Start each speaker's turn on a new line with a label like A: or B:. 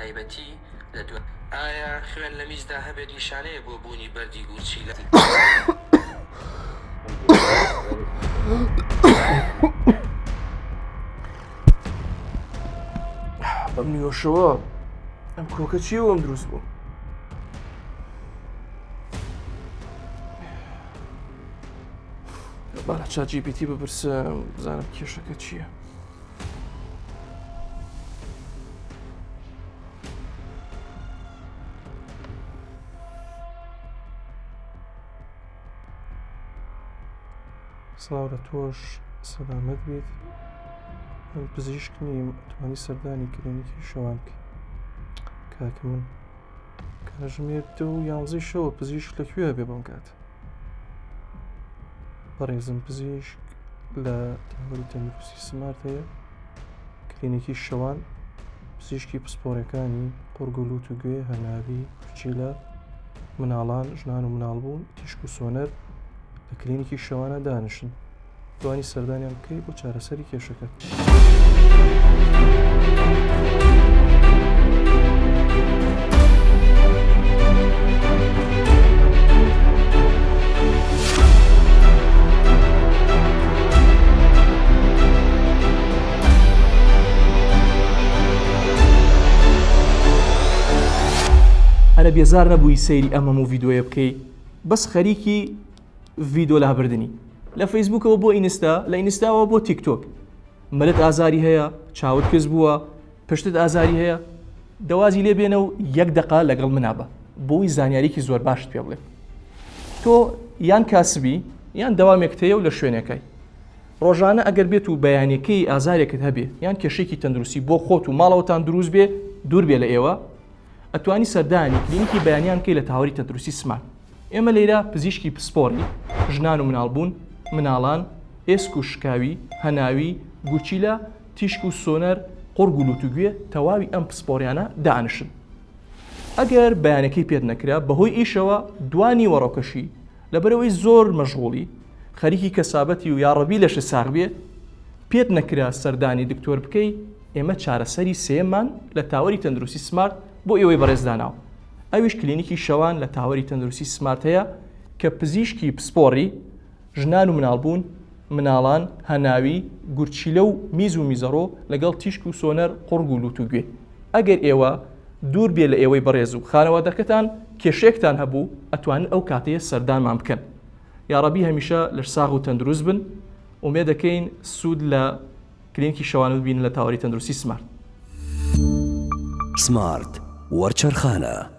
A: بەتایبەتی لە دوای. ئایا خوێن لە میزدا هەبێت نیشانەیە بۆ بوونی بەردی گورچیلە؟
B: بەم نیوەشەوە ئەم کۆکە چیە وەم دروست بوو؟ با لە ChatGPT بپرسم بزانم کێشەکە چییە؟ سڵاو لە تۆش سەلامەت بیت من پزیشک نیم ئەتوانی سەردانی کلینیکی شەوان بکەی کاکە من کاژمێر دە و یانزەی شەوە پزیشک لە کوێ بێ بەم کات بەڕێزم پزیشک لە تاوەری تەندروستی سمارت هەیە کلینیکی شەوان پزیشکی پسپۆرەکانی قوڕگ و لوت و گوێ هەناوی گورچیلە مناڵان ژنان و مناڵبوون تیشک و سۆنەر لە کلینیکی شەوانە دانیشن توانی سەردانیان بکەی بۆ چارەسەری کێشەکەت. ئەرە بێزار نەبووی سەیری ئەم هەموو ڤیدۆیە بکەی بەس خەریکی ڤیدۆ لابردنی لە فەیسبوکەوە بۆ ئینستا لە ئینستاوە بۆ تیکتۆک ملت ئازاری هەیە چاوت کز بووە پشتت ئازاری هەیە دەوازی لێ بێنە و یەک دقا لەگەڵ منا بە بۆی زانیاریکی زۆر باشت پێ بڵێ تۆ یان کاسبی یان دەوامێکت هەیە و لە شوێنەکەی ڕۆژانە ئەگەر بێت و بەیانەکەی ئازارێکت هەبێ یان کێشێکی تەندروستی بۆ خۆت و ماڵەوەتان دروست بێ دوور بێ لە ئێوە ئەتوانی سەردانی کلینیکی بەیانیان بکەی لە تاوەری تەندروستی سمارت ئێمە لێرە پزیشکی پسپۆڕی ژنان و مناڵبوون، مناڵان، ئێسک و شکاوی، هەناوی، گورچیلە، تیشک و سۆنەر، قوڕگ و لوت و گوێ، تەواوی ئەم پسپۆڕیانە دائەنشن. ئەگەر بەیانەکەی پێت نەکرا بەهۆی ئیشەوە دوا نیوەڕۆکەشی لەبەرئەوەی زۆر مەشغوڵی، خەریکی کەسابەتی و یاڕەبی لەشت ساغ بێ، پێت نەکرا سەردانی دکتۆر بکەی، ئێمە چارەسەری سێیەممان لە تاوەری تەندروستی سمارت بۆ ئێوەی بەڕێز داناوە. ئەویش کلینیکی شەوان لە تاوەری تەندروستی سمارت هەیە کە پزیشکی پسپۆڕی ژنان و مناڵبوون، مناڵان، هەناوی، گورچیلە و میز و میزەڕۆ لەگەڵ تیشک و سۆنەر قوڕگ و لوت و گوێ. ئەگەر ئێوە دوور بێ لە ئێوەی بەڕێز و خانەوادەکەتان کێشەیەکتان هەبوو ئەتوانن ئەو کاتەیە سەردانمان بکەن. یاڕەبی هەمیشە لەشساغ و تەندروست بن. ئومێدەکەین سوود لە کلینکی شەوانە ببینن لە تاوەری تەندروستی سمارت.
C: سمارت وەرچەرخانە.